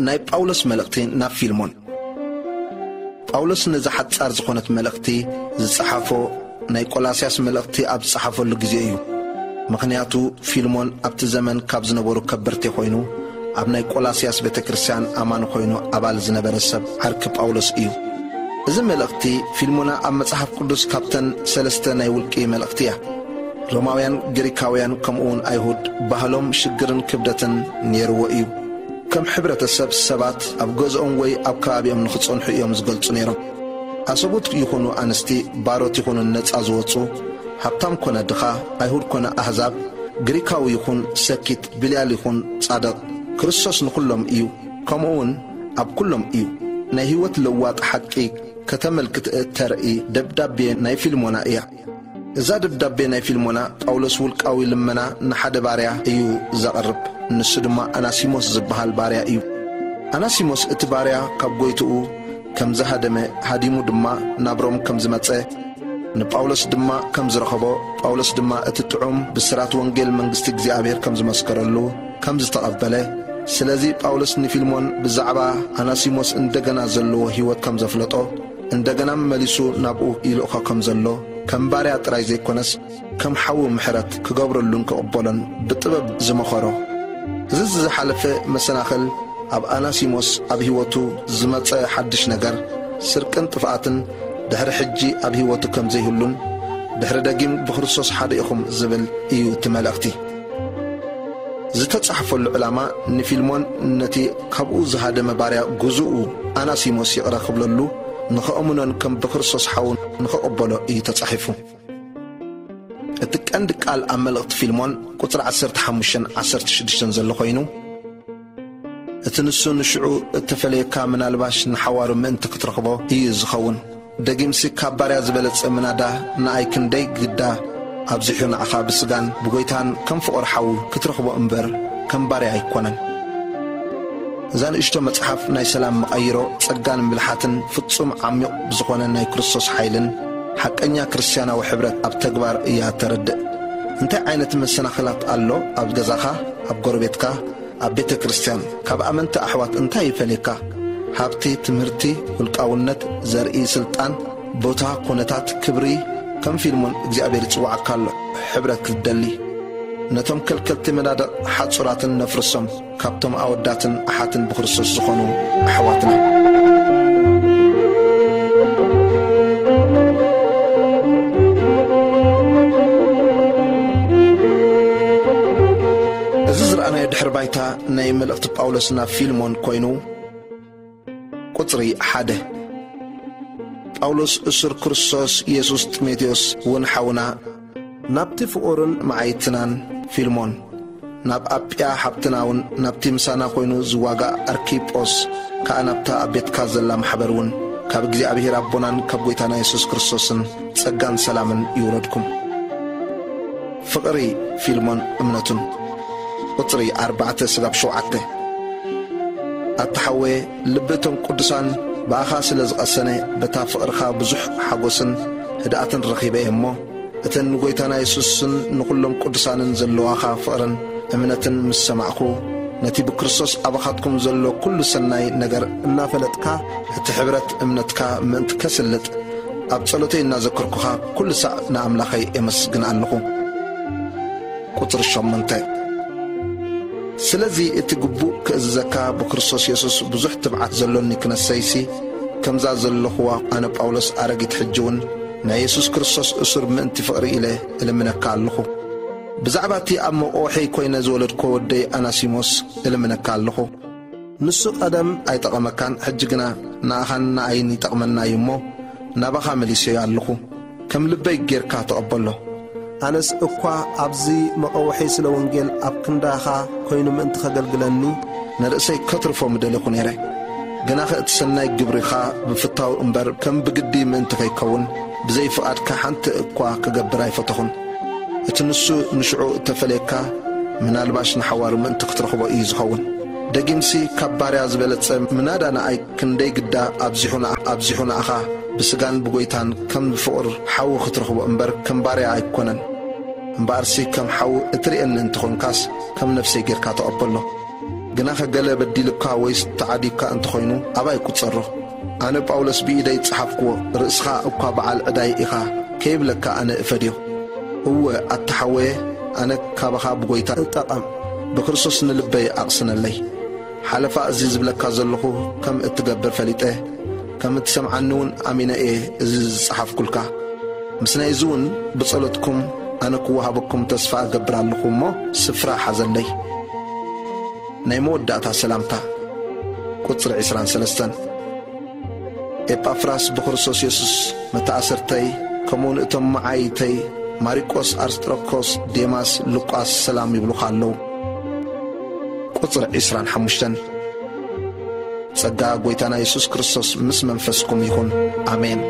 ናይ ጳውሎስ መልእኽቲ ናብ ፊልሞን። ጳውሎስ ነዚ ሓጻር ዝኾነት መልእኽቲ ዝጸሓፎ ናይ ቆላስያስ መልእኽቲ ኣብ ዝጸሓፈሉ ግዜ እዩ። ምኽንያቱ ፊልሞን ኣብቲ ዘመን ካብ ዝነበሩ ከበርቲ ኮይኑ፣ ኣብ ናይ ቆላስያስ ቤተ ክርስቲያን ኣማኒ ኮይኑ ኣባል ዝነበረ ሰብ ዓርኪ ጳውሎስ እዩ። እዚ መልእኽቲ ፊልሞና ኣብ መጽሓፍ ቅዱስ ካብተን ሰለስተ ናይ ውልቂ መልእኽቲ እያ። ሮማውያን፣ ግሪካውያን ከምኡውን ኣይሁድ ባህሎም ሽግርን ክብደትን ነይርዎ እዩ። ከም ሕብረተሰብ ሰባት ኣብ ገዝኦም ወይ ኣብ ከባቢኦም ንኽጸንሑ እዮም ዝገልጹ ነይሮም። ኣሰቡት ይኹኑ ኣንስቲ፣ ባሮት ይኹኑ ነጻ ዝወጹ፣ ሃብታም ኮነ ድኻ፣ ኣይሁድ ኮነ ኣህዛብ፣ ግሪካዊ ይኹን ሰኪት፣ ብልያል ይኹን ጻድቕ፣ ክርስቶስ ንኹሎም እዩ፣ ከምኡውን ኣብ ኩሎም እዩ። ናይ ህይወት ለዋጥ ሓቂ ከተመልክት እተርኢ ደብዳቤ ናይ ፊልሞና እያ። እዛ ደብዳቤ ናይ ፊልሞና ጳውሎስ ውልቃዊ ልመና ንሓደ ባርያ እዩ ዘቕርብ። ንሱ ድማ ኣናሲሞስ ዝበሃል ባርያ እዩ። ኣናሲሞስ እቲ ባርያ ካብ ጎይትኡ ከም ዝሃደመ፣ ሃዲሙ ድማ ናብ ሮም ከም ዝመጸ፣ ንጳውሎስ ድማ ከም ዝረኸቦ፣ ጳውሎስ ድማ እቲ ጥዑም ብስራት ወንጌል መንግስቲ እግዚኣብሔር ከም ዝመስከረሉ ከም ዝተቐበለ፣ ስለዚ ጳውሎስ ንፊልሞን ብዛዕባ ኣናሲሞስ እንደገና ዘለዎ ህይወት ከም ዘፍለጦ፣ እንደገና መሊሱ ናብኡ ይልእኾ ከም ዘሎ፣ ከም ባርያ ጥራይ ዘይኮነስ ከም ሓዊ ምሕረት ክገብረሉን ክቕበሎን ብጥበብ ዝመኸሮ። እዚ ዝሓለፈ መሰናኽል ኣብ ኣናሲሞስ ኣብ ህይወቱ ዝመጸ ሓድሽ ነገር፣ ስርቅን ጥፍኣትን ድሕሪ ሕጂ ኣብ ህይወቱ ከም ዘይህሉን፣ ድሕሪ ደጊም ብክርስቶስ ሓደ ኢኹም ዝብል እዩ እቲ መልእኽቲ። ዝተጻሕፈሉ ዕላማ ንፊልሞን ነቲ ካብኡ ዝሃደመ ባርያ ግዙኡ ኣናሲሞስ ይቕረ ክብለሉ፣ ንኸእምኖን ከም ብክርስቶስ ሓው ንኸቕበሎ እዩ ተጻሒፉ። እቲ ቀንዲ ቃል ኣብ መልእኽቲ ፊልሞን ቁጽሪ ዓሰርተ ሓሙሽተን ዓሰርተ ሽዱሽተን ዘሎ ኮይኑ፣ እቲ ንሱ ንሽዑ እተፈለየካ ምናልባሽ ንሓዋሩ ምእንቲ ክትረኽቦ እዩ ዝኸውን። ደጊምሲ ካብ ባርያ ዝበለጸ ምናዳ ንኣይ ክንደይ ግዳ ኣብዚሑ ንዓኻ ብስጋን ብጎይታን ከም ፍቑር ሓው ክትረኽቦ እምበር ከም ባርያ ኣይኮነን። እዛ ንእሽቶ መጽሓፍ ናይ ሰላም መቐይሮ ጸጋን ብልሓትን ፍጹም ዓሚቕ ብዝኾነ ናይ ክርስቶስ ሓይልን ሓቀኛ ክርስትያናዊ ሕብረት ኣብ ተግባር እያ ተረድእ። እንታይ ዓይነት መሰናኽላት ኣሎ ኣብ ገዛኻ፣ ኣብ ጎረቤትካ፣ ኣብ ቤተ ክርስቲያን? ካብ ኣመንቲ ኣሕዋት እንታይ ይፈልየካ? ሃብቲ፣ ትምህርቲ፣ ውልቃውነት፣ ዘርኢ፣ ስልጣን፣ ቦታ፣ ኩነታት፣ ክብሪ? ከም ፊልሞን እግዚኣብሔር ይጽውዓካ ኣሎ፣ ሕብረት ክትደሊ። ነቶም ከልከልቲ መናድቕ ሓጹራትን ነፍርሶም፣ ካብቶም ኣወዳትን ኣሓትን ብክርስቶስ ዝኾኑ ኣሕዋትና። እዚ ዝረኣናዮ ድሕሪ ባይታ ናይ መልእኽቲ ጳውሎስ ናብ ፊልሞን ኮይኑ፣ ቁጽሪ ሓደ። ጳውሎስ እሱር ክርስቶስ የሱስ፣ ጢሞቴዎስ እውን ሓውና፣ ናብቲ ፍቑርን መዓይትናን ፊልሞን፣ ናብ ኣጵያ ሓብትና እውን፣ ናብቲ ምሳና ኮይኑ ዝዋጋእ ኣርኪጶስ ከኣ፣ ናብታ ኣብ ቤትካ ዘላ ማሕበር እውን፣ ካብ እግዚኣብሔር ኣቦናን ካብ ጐይታና የሱስ ክርስቶስን ጸጋን ሰላምን ይውረድኩም። ፍቕሪ ፊልሞን እምነቱን። ቁጽሪ ኣርባዕተ ስጋብ ሸውዓተ። ኣታ ሓወየ፣ ልቢ እቶም ቅዱሳን ብኣኻ ስለ ዝቐሰነ፣ በታ ፍቕርኻ ብዙሕ ሓጎስን ህድኣትን ረኺበ እየ እሞ፣ እተን ንጐይታና የሱስን ንኹሎም ቅዱሳንን ዘለዋኻ ፍቕርን እምነትን ምስ ሰማዕኩ፣ ነቲ ብክርስቶስ ኣባኻትኩም ዘሎ ኩሉ ሰናይ ነገር እናፈለጥካ፣ እቲ ሕብረት እምነትካ ምእንቲ ከስልጥ፣ ኣብ ጸሎተይ እናዘከርኩኻ ኩሉ ሳዕ ንኣምላኸይ የመስግን ኣለኹ። ቁጽሪ ሸሞንተ። ስለዚ እቲ ግቡእ ክእዝዘካ ብክርስቶስ የሱስ ብዙሕ ትብዓት ዘሎኒ ክነሰይሲ፣ ከምዛ ዘለኹዋ ኣነ ጳውሎስ ኣረጊት ሕጂ እውን ናይ የሱስ ክርስቶስ እሱር ምእንቲ ፍቕሪ ኢለ እልምነካ ኣለኹ። ብዛዕባ እቲ ኣብ መቆውሐይ ኮይነ ዝወለድኮ ወደይ ኣናሲሞስ እልምነካ ኣለኹ። ንሱ ቀደም ኣይጠቐመካን፣ ሕጂ ግና ንኣኻን ንኣይን ይጠቕመና እዩ እሞ፣ ናባኻ መሊሰዮ ኣለኹ። ከም ልበይ ጌርካ ተቐበሎ። ኣነስ እኳ ኣብዚ መቐውሐይ ስለ ወንጌል ኣብ ክንዳኻ ኮይኑ ምእንቲ ኸገልግለኒ፣ ንርእሰይ ከትርፎ ምደለኹ ነይረ። ግናኸ እቲ ሰናይ ግብሪኻ ብፍታው እምበር ከም ብግዲ ምእንቲ ኸይከውን፣ ብዘይ ፍቓድካ ሓንቲ እኳ ክገብር ኣይፈተኹን። እቲ ንሱ ንሽዑ እተፈለየካ፣ ምናልባሽ ንሓዋሩ ምእንቲ ክትረኽቦ እዩ ዝኸውን። ደጊምሲ ካብ ባርያ ዝበለጸ ምናዳ ንኣይ ክንደይ ግዳ ኣብዚሑ ንኣ-፣ ኣብዚሑ ንኣኻ ብስጋን ብጎይታን ከም ፍቑር ሓው ክትረኽቦ እምበር ከም ባርያ ኣይኮነን። እምበኣርሲ ከም ሓው እትርእየኒ እንተኾንካስ ከም ነፍሰይ ጌርካ ተቐበሎ። ግናኸ ገለ በዲሉካ ወይስ ተዓዲዩካ እንተኾይኑ፣ ኣባይ ቁጸሮ። ኣነ ጳውሎስ ብኢደይ ጸሓፍክዎ፣ ርእስኻ እኳ በዓል ዕዳይ ኢኻ ከይብለካ ኣነ እፈድዮ። እወ፣ ኣታ ሓወየ፣ ኣነ ካባኻ ብጎይታ እጠቐም፣ ብክርስቶስ ንልበይ ኣቕስነለይ። ሓለፋ እዚ ዝብለካ ዘለኹ ከም እትገብር ፈሊጠ፣ ከም እትሰምዓኒ እውን ኣሚነ እየ እዚ ዝጸሓፍኩልካ። ምስ ናይዚ እውን ብጸሎትኩም ኣነ ክወሃበኩም ተስፋ እገብር ኣለኹ እሞ፣ ስፍራ ሓዘለይ። ናይ መወዳእታ ሰላምታ። ቁጽሪ ዕስራን ሰለስተን። ኤጳፍራስ ብክርስቶስ የሱስ መተኣሰርተይ፣ ከምኡውን እቶም መዓይይተይ ማሪቆስ፣ ኣርስጥሮኮስ፣ ዴማስ፣ ሉቃስ ሰላም ይብሉኻ ኣለዉ። ቁጽሪ ዕስራን ሓሙሽተን። ጸጋ ጐይታና የሱስ ክርስቶስ ምስ መንፈስኩም ይኹን። ኣሜን።